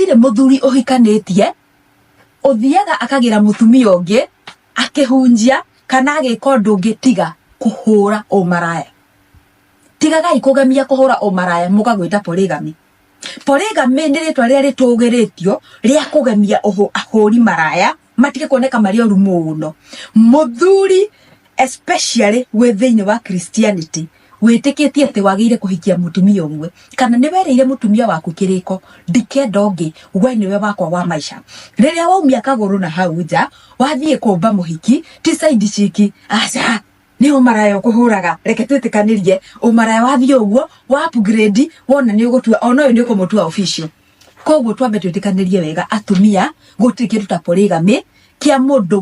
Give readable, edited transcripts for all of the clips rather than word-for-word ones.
Gũtirĩ mũthuri ũhikanĩtie ũthiaga akagĩra mũtumia ũngĩ akĩhunjia kana agĩka ũndũ ũngĩ tiga kũhũra ũmaraya. Tigagai kũgemia kũhũra ũmaraya mũkagwĩta polygamy. Polygamy nĩ rĩtwa rĩrĩa rĩtũgĩrĩtio rĩa kũgemia ahũri maraya matige kuoneka marĩ oru mũno. Mũthuri especially wĩ thĩinĩ wa Christianity wĩtĩkĩtie atĩ wagĩrĩire kũhikia mũtumia ũmwe kana nĩ werĩire mũtumia waku kĩrĩko ndikenda ũngĩ we nĩwe wakwa wa maisha. Rĩrĩa waumia kagũrũ na hau nja wathiĩ kũmba mũhiki ti side chick, aca nĩ ũmaraya ũkũhũraga, reke twĩtĩkanĩrie ũmaraya wathiĩ ũguo wa upgrade wona nĩ ũgũtua ona ũyũ nĩ ũkũmũtua official. Koguo twambe twĩtĩkanĩrie wega atumia gũtirĩ kĩndũ ta polygamy kĩa mũndũ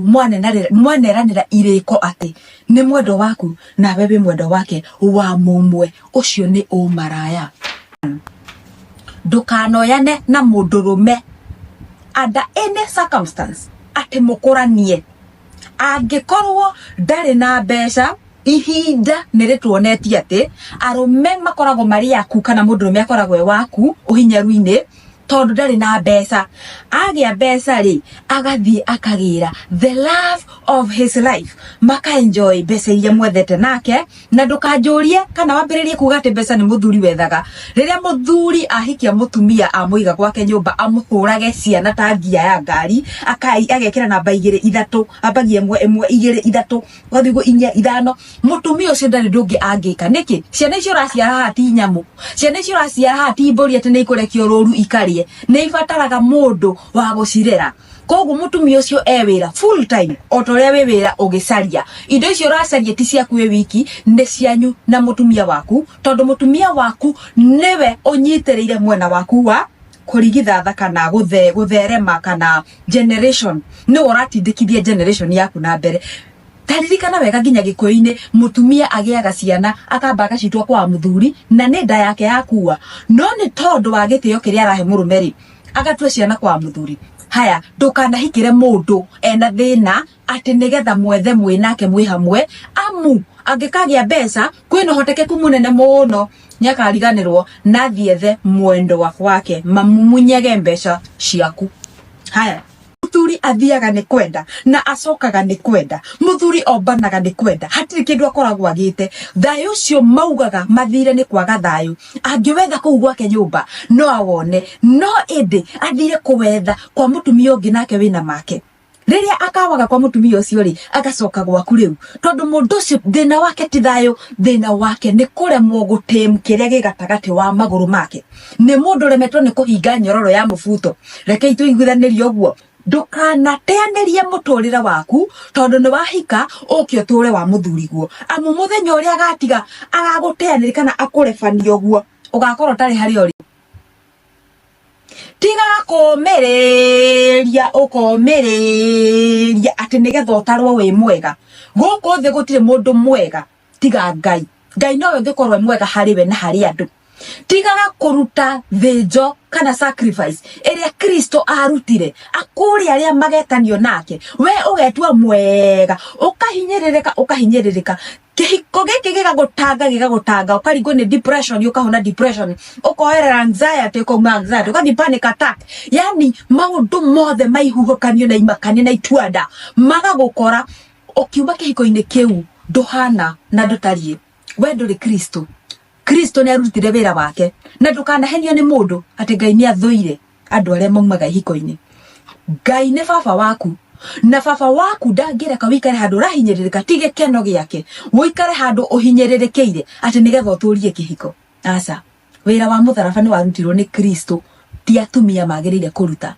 mwaneranĩra irĩko atĩ nĩ mwendwa waku nawe wĩ mwendwa wake wa mũmwe, ũcio nĩ ũmaraya. Ndũkanoyane na mũndũrũme under any circumstance atĩ mũkũranie. Angĩkorwo ndarĩ na mbeca, ihinda nĩ rĩtuonetie atĩ arũme makoragwo marĩ aku kana mũndũrũme akoragwo e waku ũhinyaru-inĩ tondũ ndarĩ na mbeca. Agĩa mbeca rĩ, agathiĩ akagĩra the love of his life, maka enjoy mbeca iria mwethete nake. Na ndũkanjũrie kana wambĩrĩrie kuga atĩ mbeca nĩ mũthuri wethaga. Rĩrĩa mũthuri ahikia mũtumia amũiga gwake nyũmba amũhũrage ciana ta ngia ya ngari, agekĩra namba igĩrĩ ithatũ, ambagia ĩmwe ĩmwe igĩrĩ ithatũ, ũgathiĩ ũguo inya ithano, mũtumia ũcio ndarĩ ũndũ ũngĩ angĩka. Nĩkĩ? Ciana icio ũraciara haha ti nyamũ, ciana icio ũraciara haha ti mbũri atĩ nĩ ikũrekio rũru ikarĩe, nĩ ibataraga mũndũ wa gũcirera. Koguo mũtumia ũcio e wĩra full time o ta ũrĩa wĩ wĩra ũgĩcaria. Indo icio ũracaria ti ciaku wĩ wiki, nĩ cianyu na mũtumia waku, tondũ mũtumia waku nĩwe ũnyitĩrĩire mwena waku wa kũrigithatha kana gũtherema kana generation, nĩwe ũratindĩkithia generation yaku na mbere. Taririkana wega nginya gĩkũyũ-inĩ mũtumia agĩaga ciana akamba agacitwa kwa mũthuri na nĩ nda yake yakua, no nĩ tondũ wa gĩtĩo kĩrĩa arahe mũrũme rĩ, agatua ciana kwa mũthuri. Haya, ndũkanahikĩre mũndũ ena thĩna atĩ nĩgetha mwethe mwĩ nake mwĩ hamwe, amu angĩkagĩa mbeca kwĩna ũhotekeku mũnene mũno nĩakariganĩrwo na athiĩ ethe mwendwa wake mamumunyage mbeca ciaku. Haya, mũthuri athiaga nĩ kwenda na acokaga nĩ kwenda, mũthuri ombanaga nĩ kwenda, hatirĩ kĩndũ akoragwo agĩte. Thayũ ũcio maugaga mathire nĩ kwaga thayũ, angĩwetha kũu gwake nyũmba no awone, no ĩndĩ athire kũwetha kwa mũtumia ũngĩ nake wĩna make. Rĩrĩa akawaga kwa mũtumia ũcio rĩ, agacoka gwaku rĩu, tondũ mũndũ ũcio thĩna wake ti thayũ, thĩna wake nĩ kũremwo gũtĩm kĩrĩa gĩ gatagatĩ wa magũrũ make. Nĩ mũndũ ũremetwo nĩ kũhinga nyororo ya mũbuto. Rekei tũiguithanĩrie ũguo. Ndũkanateanĩrie mũtũrĩre waku tondũ nĩ wahika ũke ũtũre wa mũthuriguo, amu mũthenya ũrĩa agatiga agagũteanĩria kana akũrebania ũguo, ũgakorwo ũtarĩ harĩa ũrĩ. Tigaga kũũmĩrĩria ũkomĩrĩria atĩ nĩgetha ũtarwo wĩ mwega. Gũkũ thĩ gũtirĩ mũndũ mwega tiga Ngai. Ngai nowe ũngĩkorwo e mwega harĩ we na harĩ andũ. Tigaga kũruta thĩnjo kana sacrifice ĩrĩa Kristo arutire akũrĩ arĩa magetanio nake, we ũgetua mwega, ũkahinyĩrĩrĩka ũkahinyĩrĩrĩka, kĩhiko gĩkĩ gĩgagũtanga gĩgagũtanga, ũkaringwo nĩ depression, ũkahona depression, ũkoerera anxiety, ũkauma anxiety, ũgathiĩ panic attack, yani maũndũ mothe maihuhũkanio na imakania na ituanda magagũkora ũkiuma kĩhiko-inĩ kĩu ndũhana na ndũtariĩ. We ndũrĩ Kristo. Kristo nĩ arutire wĩra wake, na ndũkanahenio nĩ mũndũ atĩ Ngai nĩ athũire andũ arĩa maumaga ihiko-inĩ. Ngai nĩ baba waku, na baba waku ndangĩreka ũikare handũ ũrahinyĩrĩrĩka, ti gĩkeno gĩake ũikare handũ ũhinyĩrĩrĩkĩire atĩ nĩgetha ũtũrie kĩhiko. Aca, wĩra wa mũtharaba nĩ warutirwo nĩ Kristo, ti atumia magĩrĩire kũruta.